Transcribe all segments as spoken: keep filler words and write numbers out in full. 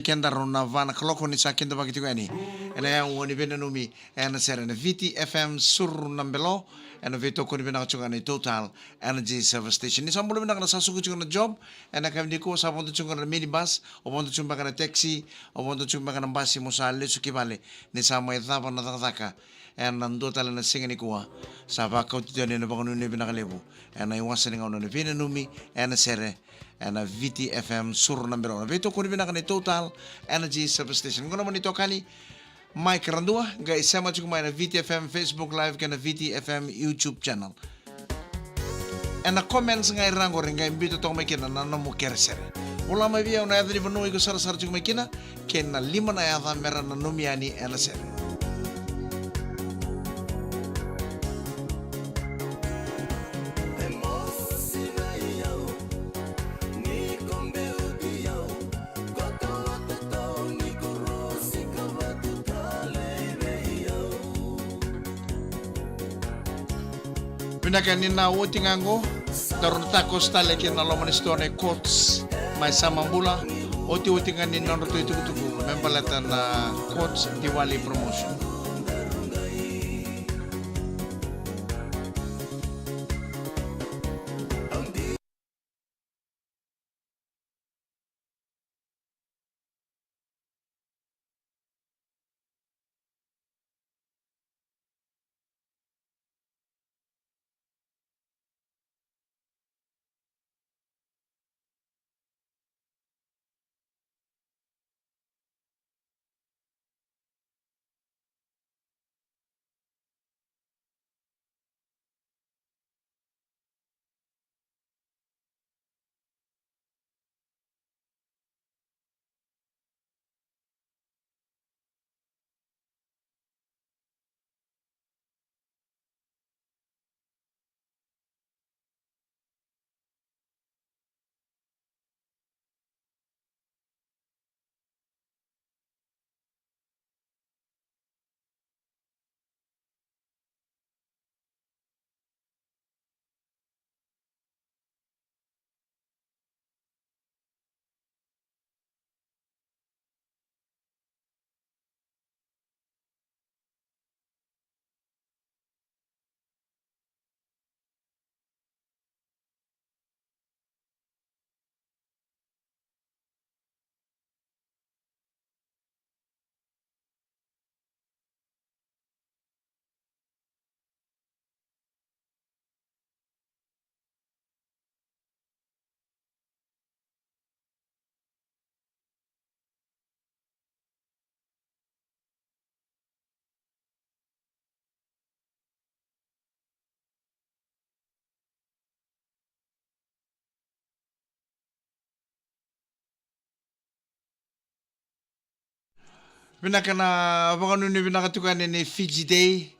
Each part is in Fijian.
kedaru na va na kaloko ni sa kidavaki tiko yani ena yago ni veinanumi ena sere ena Viti F M Suru na Belo, ena veitokoni vinaka tiko ga ni Total Energy Service Station. Ni sa bula vinaka na sa suka tiko na job, ena yakavi nikua sa vodo tiko ga na minibus, o vodo tiko beka na taxi, o vodo tiko beka na basi mo sa lesu ki vale, ni sa mai cava na cakacaka ena dua tale na siga nikua. Sa vakauti tiko yani ena vakanuinui vinaka levu ena iwase ni gauna na veinanumi ena sere ena Viti F M Suru na Belo, na veitokoni vinaka ni Total Energy Service Station. Qo na nomuni itokani Mike Radua, qai sema tiko mai na Viti F M Facebook Live kei na Viti F M YouTube channel. Ena comments ga i ra qori qai biuta toka mai kina na nomu kere sere. Vola mai vei au na yaca ni vanua iko sarasara tiko mai kina kei na lima na yaca me ra nanumi yani ena sere. Vinaka, ni na oti ga qo, daru na tacos tale ki na loma ni sitoa nei Courts mai Samabula. Otioti ga ni nodratou itukutuku me baleta na Courts Diwali promotion. Vinaka, na vakanuinui vinaka tiko yani ni Fiji Day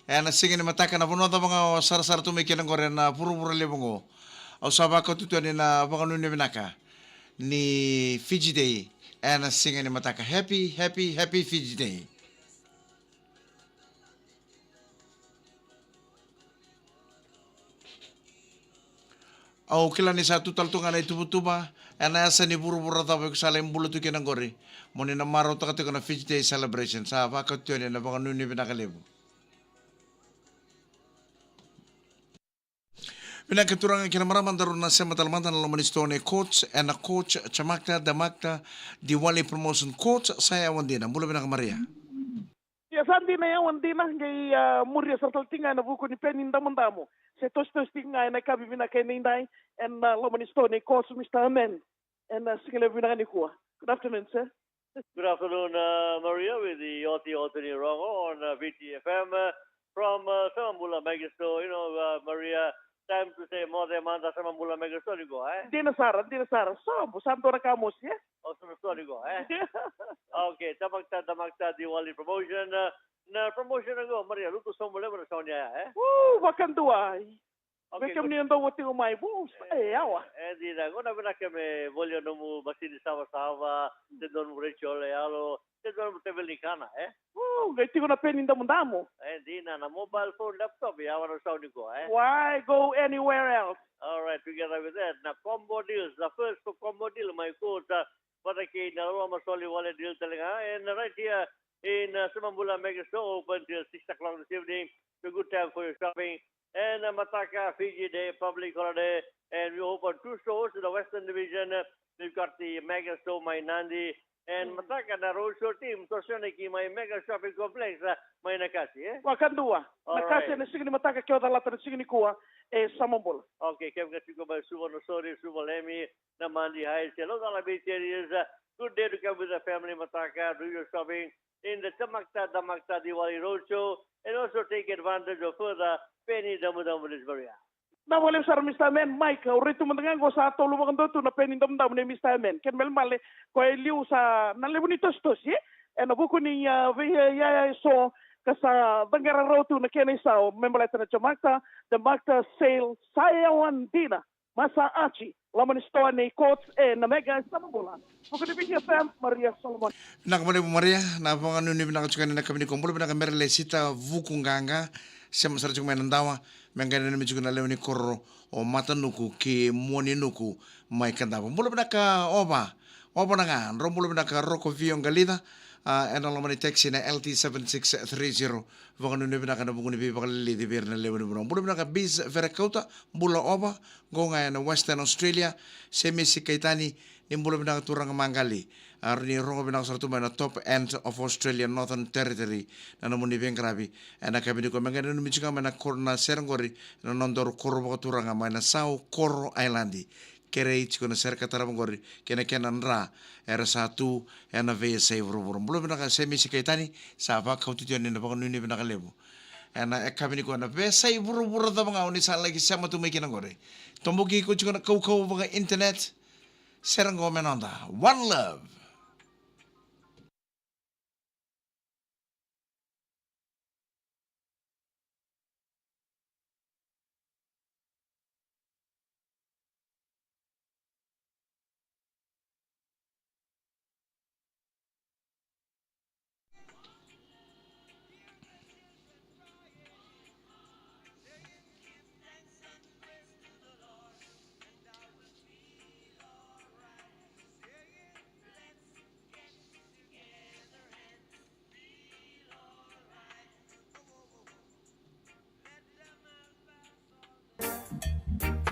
ena siga ni mataka. Na vanua cava ga o sarasara tu mai kina qori ena vuravura levu qo, au sa vakauta tu yani na vakanuinui vinaka ni Fiji Day ena siga ni mataka. Happy, happy, happy Fiji Day. Au kila ni sa tu tale tu ga na ituvatuva ena yasa ni vuravura cava iko sa lai bula tu kina qori, mo ni na marautaka tiko na Fiji Day celebration. Sa vakauta tu yani na vakanuinui vinaka levu. Vinaka turaga kei na marama, daru na sema tale mada na loma ni sitoa nei Courts, ena Courts Chamakta Damakta Diwali Promotion. Courts, sa yawa dina. Bula vinaka Maria. Ia, sa dina, yawa dina, qai, a, muria sara tale tiko ga ena vuku ni peni damudamu se tositosi tiko ga ena yakavi vinaka edaidai ena, a, loma ni sitoa nei Courts, Mister Amen. Ena, a, siga levu vinaka nikua. Good afternoon, sir. Good afternoon, uh, Maria, with the Oti Oti ni Rogo on, uh, V T F M, uh, from, uh, Samabula Mega Store. You know, uh, Maria, time to say moce mada Samabula Mega Store ni qo, eh? Dina sara, dina sara. Sobu, sa dua na ka mosi, eh? O, sa na store ni qo, eh? Okay, Damakta, Damakta Diwali promotion, uh, na promotion ni qo, Maria, lutu sobu levu na sauni ya, eh? Woo, vakadua. Okay, vei kemuni na dau oti tiko mai, vou, e, yawa. E dina, qo na vinaka me volia nomu masini savasava, se dua nomu retiola yalo, se dua nomu teveli ni kana, e? Vou, qai tiko na peni damudamu. E dina, na mobile phone, laptop, yawa na sauni qo, e? Why go anywhere else? All right, together with that, na combo deals, na first for combo deal, mai Courts, a, vata kei na loloma soli wale deal tale ga. And right here in, uh, Samabula Mega Store, open till six o'clock this evening. It's a good time for your shopping. And, uh, Mataka Fiji Day, public holiday, and we open two stores in the Western Division. Uh, we've got the Mega Store, Mainandi, and Mataka na Roadshow team, toso yani ki mai Mega Shopping Complex, uh, mai Nakasi, eh? Vakadua. All Nakasi right. Ena siga ni mataka, ke o calata na siga nikua, e Samabula. Okay, kevaka tiko mai Suva, Nausori, Suva, Lemi, Namadi Heights, e Laucala Bay areas, uh, good day to come with the family, Mataka, do your shopping in the Tamakta, Damakta Diwali Roadshow, and also take advantage of further Peni Damudamu, Miss Maria. Na vale sara, Mister Amen, Mike, au raitu mada ga qo sa tolu vakadua tu na Peni Damudamu nei Mister Amen. Kena ibalebale, ko e liu sa na levu ni tositosi, e? Ena vuku ni, ah, vei, eh, ya, ya, so, ka sa vaqara rau tu na kena isau, me baleta na Tamakta, Damakta sale, sa yawa dina. Masa Archie, loma ni sitoa nei Courts, e, na Mega, Samabula. Vuku ni Viti F M, Maria Solomon. Vinaka vakalevu Maria, na vakanuinui vinaka tiko yani ena yakavi nikua. Bula vinaka Mere Lesita Vukuqaqa, sema sara tiko mai na dawa, me qai nanumi tiko na lewe ni koro o Matanuku ki Muaninuku mai Kadavu. Bula vinaka Ova, Ova na ga, drau bula vinaka Roko Vio Qalica, a, ena loma ni taxi na L T seven six three zero. Vakanuinui vinaka ena vuku ni veivakalilici vei ira na lewe ni vanua. Bula vinaka Bis Verekauta, bula Ova, qo ga ena Western Australia, Semisi Kaitani, ni bula vinaka turaga Maqali. A, ni rogo vinaka sara tu mai na top end of Australia, Northern Territory, na nomuni veiqaravi. Ena yakavi nikua me qai nanumi tiko ga mai na koro, na sere qori, na nodaru koro vakaturaga mai na Sau Koro Ailadi. Kerei tiko na sere ka tarava qori kei na kena dra era sa tu ena veiyasai vuravura. Bula vinaka Semisi Kaitani, sa vakauta tiko yani na vakanuinui vinaka levu. Ena yakavi nikua na veiyasai vuravura cava ga o ni sa laki sema tu mai kina qori. Toboki iko tiko na kaukauwa vaka internet. Sere qo me noda. One love.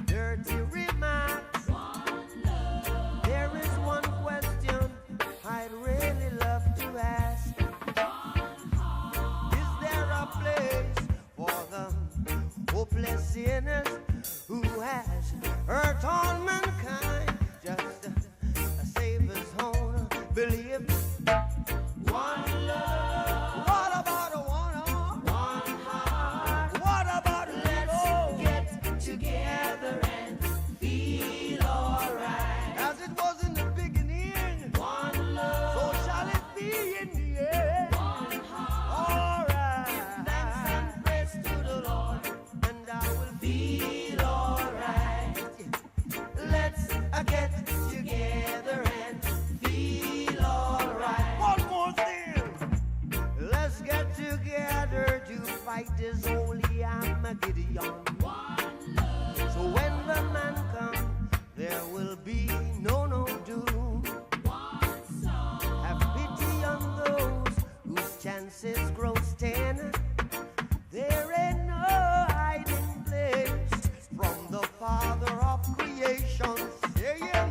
Dirty remarks. There is one question I'd really love to ask. Is there a place for the hopeless sinners who has hurt all mankind? Just a Savior's own belief. One love. What about a one heart? One heart. What about a Let's get together and feel alright. As it was in the beginning, one love, so shall it be in the end. One heart. Alright. Give thanks and praise to the Lord, and I will feel alright. Let's, uh, get together and feel alright. One more thing. Let's get together to fight this holy Armageddon. One love. So when the man comes, there will be no, no doom. One soul. Have pity on those whose chances grow thin. There ain't no hiding place from the Father of creation. Say it.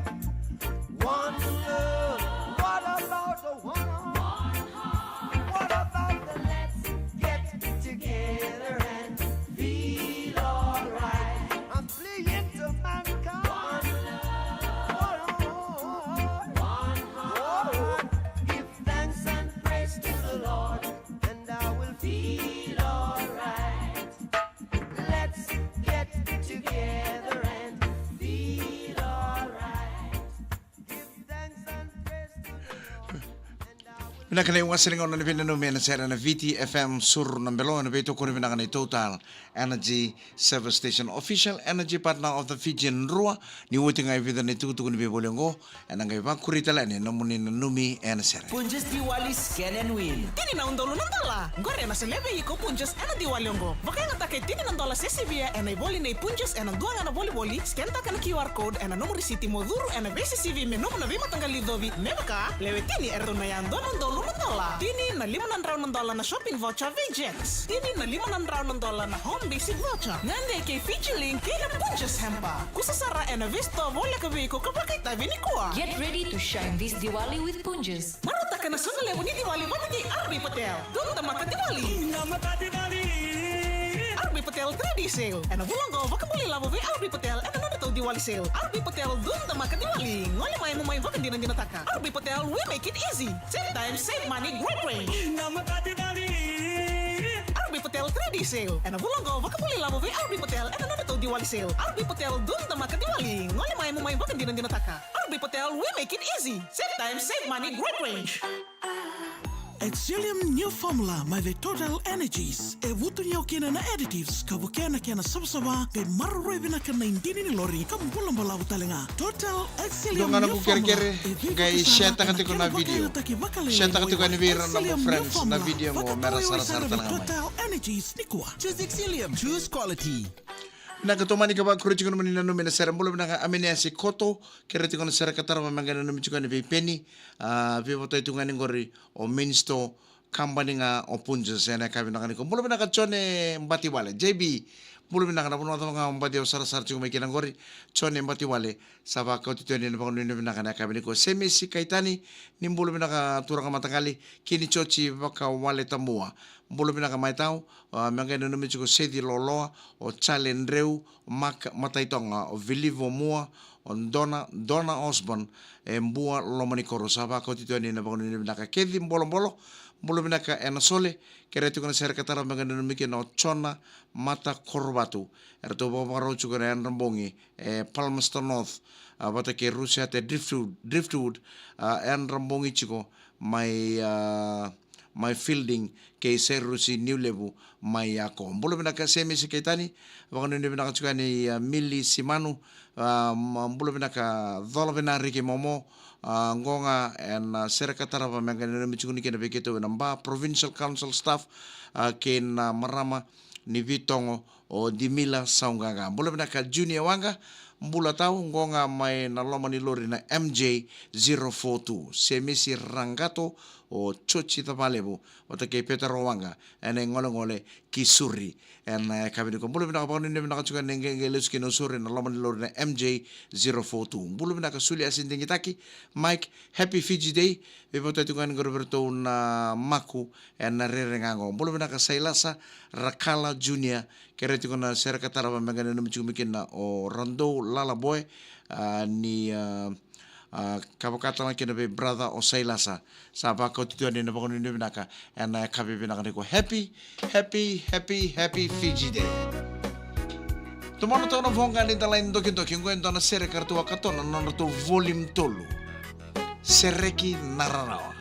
One love. What about the one? One heart. What about the let's get together and feel Vinaka na iwase ni gauna ni veinanumi ena sere na Viti F M Suru na Belo, ena veitokoni vinaka na Total Energy Service Station, official energy partner of the Fijian Drua. Ni oti ga e vica na itukutuku ni veivoli oqo, ena qai vakuri tale yani na nomuni nanumi ena sere. Punjas Diwali Scan and Win. Tini na udolu na dola. Qori ena sele vei iko Punjas ena Diwali oqo. Vakayagataka e tini na dola se sivia ena ivoli nei Punjas ena dua ga na volivoli, scan-taka na Q R code ena nomu risiti mo curu ena veisisivi me nomu na veimataqali icovi, me vaka, lewe tini eratou na yadua na udolu na dola. Tini na lima na drau na dola na shopping voucher vei Jack. Tini na lima na drau na dola na home basic voucher. Gade kei Fiji Link kei na Punjas Hamper. Kusa sara ena veisitoa voleka vei iko ka vakaitavi nikua. Get ready to shine this Diwali with Punjas. Marautaka na soqo levu ni Diwali vata kei R B Patel. Dou damaka Diwali. R B Patel three D sale. Ena vula oqo vakabula ilavo vei R B Patel ena nodratou Diwali sale. R B Patel, dou damaka Diwali. Gole mai mo mai vakadinadinataka. R B Patel, we make it easy. Save time, save money, great range. R B Patel three D sale. Ena vula oqo vakabula ilavo vei R B Patel ena nodratou Diwali sale. R B Patel, dou damaka Diwali. Gole mai mo mai vakadinadinataka. R B Patel, we make it easy. Save time, save money, great range. Excellium New Formula mai vei Total Energies. E vutuniyau kina na additives ka vukea na kena savasava, qai maroroi vinaka na idini ni lori ka bula balavu tale ga. Total Excellium New Formula. Dua ga na vu kerekere, qai share-taka tiko na video. Share-taka tiko yani vei ira na nomu friends na video oqo me ra sarasara tale ga mai. Total Energies nikua. Choose Excellium. Choose quality. Vinaka, tomani ka vakuri tiko na nomuni nanumi ena sere. Bula vinaka Aminiasi Koto, kerea tiko na sere ka tarava me qai nanumi tiko yani vei Peni. A, veivotai tiko ga yani qori o Minsto, kabani ga o Punjas ena yakavi vinaka nikua. Bula vinaka Jone Batiwale, J B. Bula vinaka, na vanua cava ga o baci au sarasara tiko mai kina qori. Jone Batiwale, sa vakauti tu yani na vakanuinui vinaka ena yakavi nikua. Semisi Kaitani, ni bula vinaka turaga mataqali, kei ni Joji Vakawale Tabua. Bula vinaka mai tau, a, me qai nanumi tiko Seci Loloa, o Jale Dreu, Mark Mataitoga, o Vilivo Mua, o Dona, Dona Osborne, e Bua Lomanikoro, sa vakauti tu yani na vakanuinui vinaka. Keci Bolobolo, bula vinaka ena sole, kerea tiko na sere ka tarava me qai nanumi kina o Jona Matakorovatu. Eratou vakavakarau tiko na yadra bogi e Palmerston North, a, vata kei Rusiate Driftwood, Driftwood, a, yadra bogi tiko mai, a, mai Fielding kei Sairusi Niulevu mai Yako. Bula vinaka Semisi Kaitani, vakanuinui vinaka tiko yani, a, Mili Simanu, a, ma, bula vinaka Colovinariki Momo, a, qo ga ena sere ka tarava me qai nanumi tiko ni kina vei keitou ena Ba Provincial Council staff, a, kei na marama ni Vitogo, o Dimila Sauqaqa. Bula vinaka Junior Waqa, bula tau, qo ga mai na loma ni lori na M J zero four two. Semisi Raqato, o Joji Cavalevu, vata kei Petero Waqa, ena igolegole ki Suri. Ena yakavi nikua, bula vinaka, vakanuinui vinaka tiko yani qai, qai lesu kina o Suri ena loma ni lori na M J zero four two. Bula vinaka Suliasi Digitaki, Mike, happy Fiji Day. Veivotai tiko yani qori vei iratou na Maku ena rere ga qo. Bula vinaka Sailasa Rakala Junior, kerea tiko na sere ka tarava me qai nanumi tiko mai kina o Radou Lalaboe, a, ni, a, a, ka vaka tale ga kina vei brother o Sailasa. Sa vakauti tu yani na vakanuinui vinaka ena yakavi vinaka nikua. Happy, happy, happy, happy Fiji Day. Tomana tau na voqa ni da lai dokidoki, qo e dua na sere ka ratou a katona na nodratou volume tolu. Sereki na rarawa.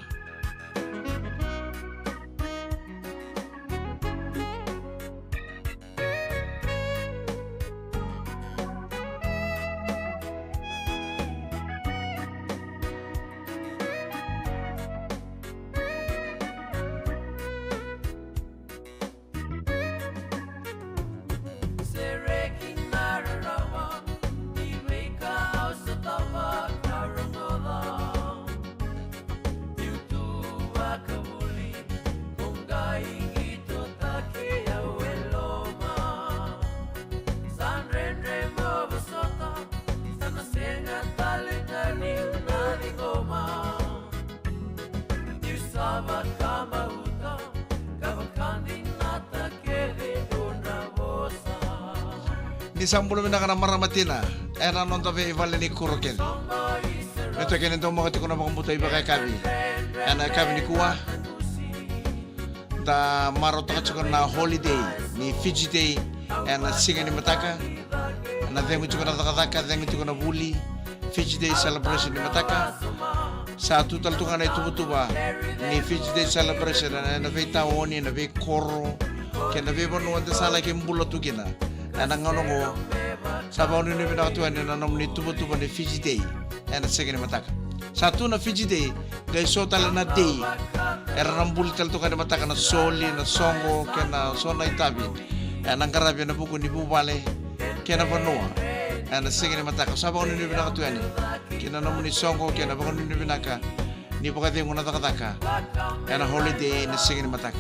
Ni sa bula vinaka na marama tina ena noda veivale ni kuro kece. Me toka ni dau maka tiko na vakabauta ivakayakavi ena yakavi nikua. Da marautaka tiko na holiday ni Fiji Day ena siga ni mataka. Ena cegu tiko na cakacaka, cegu tiko na vuli. Fiji Day celebration ni mataka. Sa tu tale tu ga na ituvatuva ni Fiji Day celebration ena veitaoni, na veikoro kei na veivanua eda sa laki bula tu kina. Ena gauna oqo sa vakanuinui vinaka tu yani na nomuni tuvatuva ni Fiji Day ena siga ni mataka. Sa tu na Fiji Day, qai so tale na day era na buli tale tu ga ni mataka na soli, na soqo kei na so na itavi ena qaravi ena vuku ni vuvale kei na vanua ena siga ni mataka. Sa vakanuinui vinaka tu yani ki na nomuni soqo kei na vakanuinui vinaka ni vakacegu na cakacaka ena holiday ena siga ni mataka.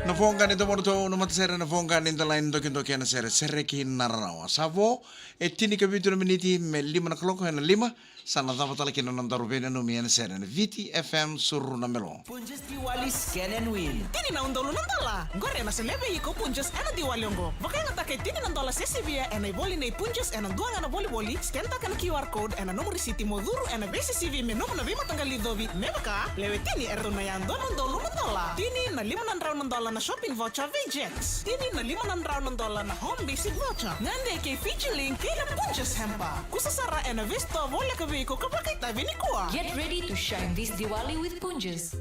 Na voqa ni domodomo na matasere, na voqa ni dalai dokidoki ena sere, sere ki na rarawa. Sa vo e tini ka vitu na miniti me lima na kaloko ena lima. Sa na cava tale kina na nodaru veinanumi ena sere ena Viti F M Suru na Melo. Punjas Diwali Scan and Win. Tini na udolu na dola. Qori ena solia vei iko Punjas ena Diwali oqo. Vakayagataka e tini na dola se sivia ena ivoli nei Punjas ena dua ga na volivoli, scan-taka na Q R code ena nomu risiti mo curu ena veisisivi me nomu na veimataqali icovi, me vaka, lewe tini eratou na yadua na udolu na dola. Tini na lima na drau na dola na shopping voucher vei Jets. Tini na lima na drau na dola na home basic voucher. Gade kei Fiji Link kei na Punjas Hamper. Kusa sara ena veisitoa voleka vei iko ka vakaitavi nikua. Get ready to shine this Diwali with Punjas.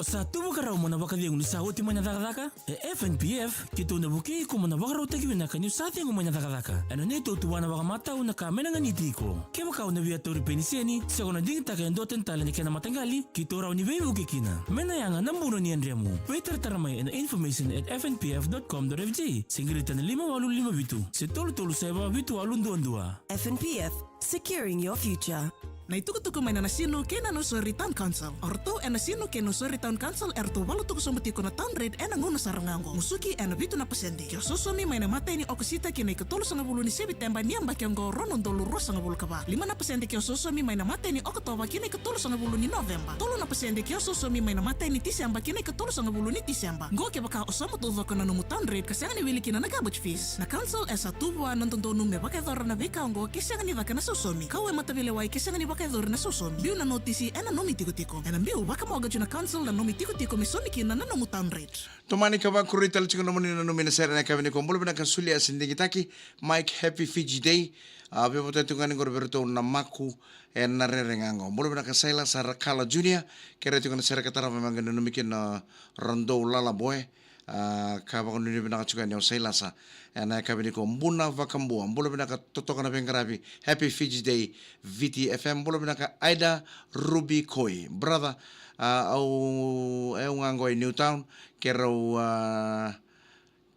O sa tu vakarau mo na vakacegu ni sa oti mai na cakacaka? E F N P F, keitou na vukei iko mo na vakarautaki vinaka niu sa cegu mai na cakacaka. Ena neitou tuvana vakamatau na ka me na ganiti iko. Kevaka o na via tauri peniseni se o na digitaka e dua tani tale na kena mataqali, keitou rawa ni veivuke kina. Me na yaga na buno ni yadremu. Veitaratara mai ena information at F N P F dot com dot F J, se qirita na lima walu lima vitu se tolu tolu saiva vitu walu dua dua. F N P F, securing your future. Na itukutuku mai na Nasinu kei na Nausori Town Council. O ratou ena Nasinu kei na Nausori Town Council eratou valutuku sobu tiko na town rate ena gauna sara ga oqo. Musuki ena vitu na pasede. Ke o sosomi mai na imatai ni Okosita ki na ikatolusagavulu ni Seviteba ni yabaki oqo, rua na udolu ruasagavulu ka va. Lima na pasede ke o sosomi mai na imatai ni Okotova ki na ikatolusagavulu ni Noveba. Tolu na pasede ke o sosomi mai na imatai ni Tiseba ki na ikatolusagavulu ni Tiseba. Qo kevaka o sauma taucoko na nomu town rate ka sega ni wili kina na garbage fees. Na council e sa tu vua na dodonu me vakayacora na veika oqo ke sega ni caka na sausaumi. Kau e mataveilewai ke sega ni vakayacori na sausaumi. Biu na notisi ena nomu itikotiko. Ena biu vaka-mortgage na council na nomu itikotiko me saumi kina na nomu town rate. Tomani ka vakuria tale tiko na nomuni nanumi ena sere ena yakavi nikua. Bula vinaka Sulia se digitaki, Mike, happy Fiji Day. A, veivotai tiko ga ni qori vei iratou na Maku ena rere ga qo. Bula vinaka Sailasa Rakala Junior, kerea tiko na sere ka tarava me qai nanumi kina na Radou Lalaboe. A, ka vakanuinui vinaka tiko yani o Sailasa ena yakavi nikua. Buna Vakabua, bula vinaka, totoka na veiqaravi, happy Fiji Day, Viti F M. Bula vinaka Aida Ruby Koi, brother, a, au, e, au ga qo e Newtown, keirau, a,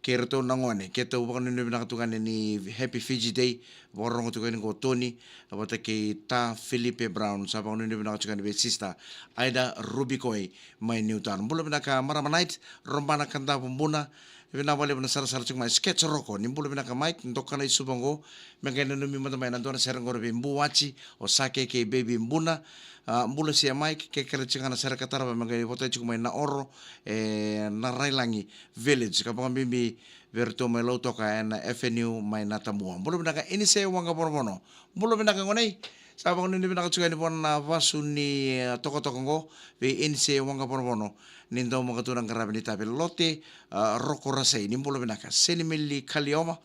kei iratou na gone, keitou vakanuinui vinaka tu ga yani ni happy Fiji Day. Vakarorogo tiko yani qo Tony vata kei Ta Filipe Brown, sa vakanuinui vinaka tiko yani vei sister Aida Ruby Koi mai Newtown. Bula vinaka marama Night, Robana Kadavu, buna. Vinaka vakalevu na sarasara tiko mai Sketch Roko, ni bula vinaka Mike, doka na isuva qo me qai nanumi mada mai na dua na sere qori vei Buwaci, o Sake kei Baby, buna. A, bula sia Mike, ke kerea tiko ga na sere ka tarava me qai votai tiko mai Naoro, e Narailagi Village, ka vakabibi vei iratou mai Lautoka ena F N U mai Natabua. Bula vinaka Inise Waqavonovono. Bula vinaka gone. Sa vakanuinui vinaka tiko yani vua na vasu ni, eh, tokatoka oqo vei Inise Waqavonovono, ni dau maka tu na qaravi ni tavi Lote, ah, Roko Rasai, ni bula vinaka. Senimeli Kalioma,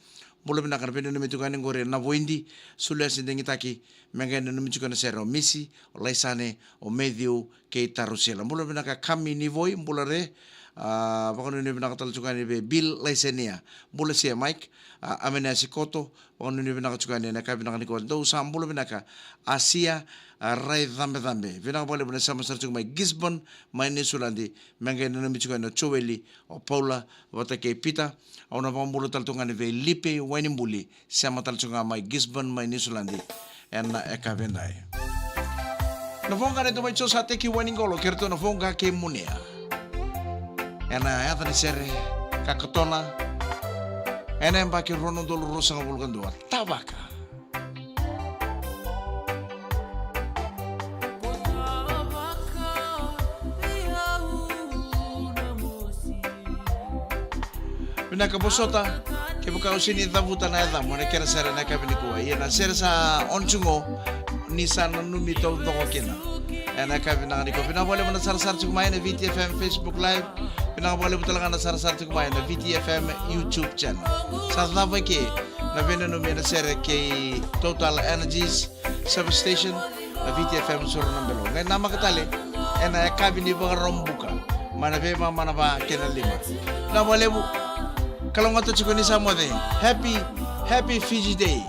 bula vinaka. Na veinanumi tiko yani qori na Voidi, Suliasi Degitaki, me qai nanumi tiko na sere o Misi, o Laisane, o Matthew, kei Tarusila. Bula vinaka Kami ni Voi, bula re. Ah, vakanuinui vinaka tale tiko yani vei Bill Laisenia, bula sia Mike, ah, Ameneasi Koto, vakanuinui vinaka tiko yani ena yakavi vinaka nikua. Dou sa bula vinaka Asia, ah, Raicabecabe. Vinaka vakalevu na sema sara tiko mai Gisborne, mai Niusiladi, me qai nanumi tiko yani o Joeli, o Paula, vata kei Peter. Au na vakabula tale tiko ga yani vei Lipe Wainibuli, sema tale tiko ga mai Gisborne, mai Niusiladi, ena yakavi edai. Na voqa ni Tomai Josa Teki Wainiqolo, kei ratou na voqa kei Munia. Ena yaca ni sere, Kakatona, ena yabaki rua na udolu ruasagavulu ka dua, Tavaka. Vinaka Bosota, kevaka o sega ni cavuta na yacamu ena kena sere ena yakavi nikua. Ia na sere sa on tu qo, ni sa nanumi taucoko kina. Ena yakavi vinaka nikua. Vinaka vakalevu na sarasara tiko mai ena V T F M Facebook Live. Vinaka vakalevu tale ga na sarasara tiko mai ena V T F M YouTube channel. Sa cava eke na veinanumi ena sere kei Total Energies Service Station, na V T F M Soro na Belo. Qai namaka tale ena yakavi ni Vakaraubuka, mai na veimama na va kei na lima. Vinaka vakalevu, kalougata tiko ni sa moce. Happy, happy Fiji Day.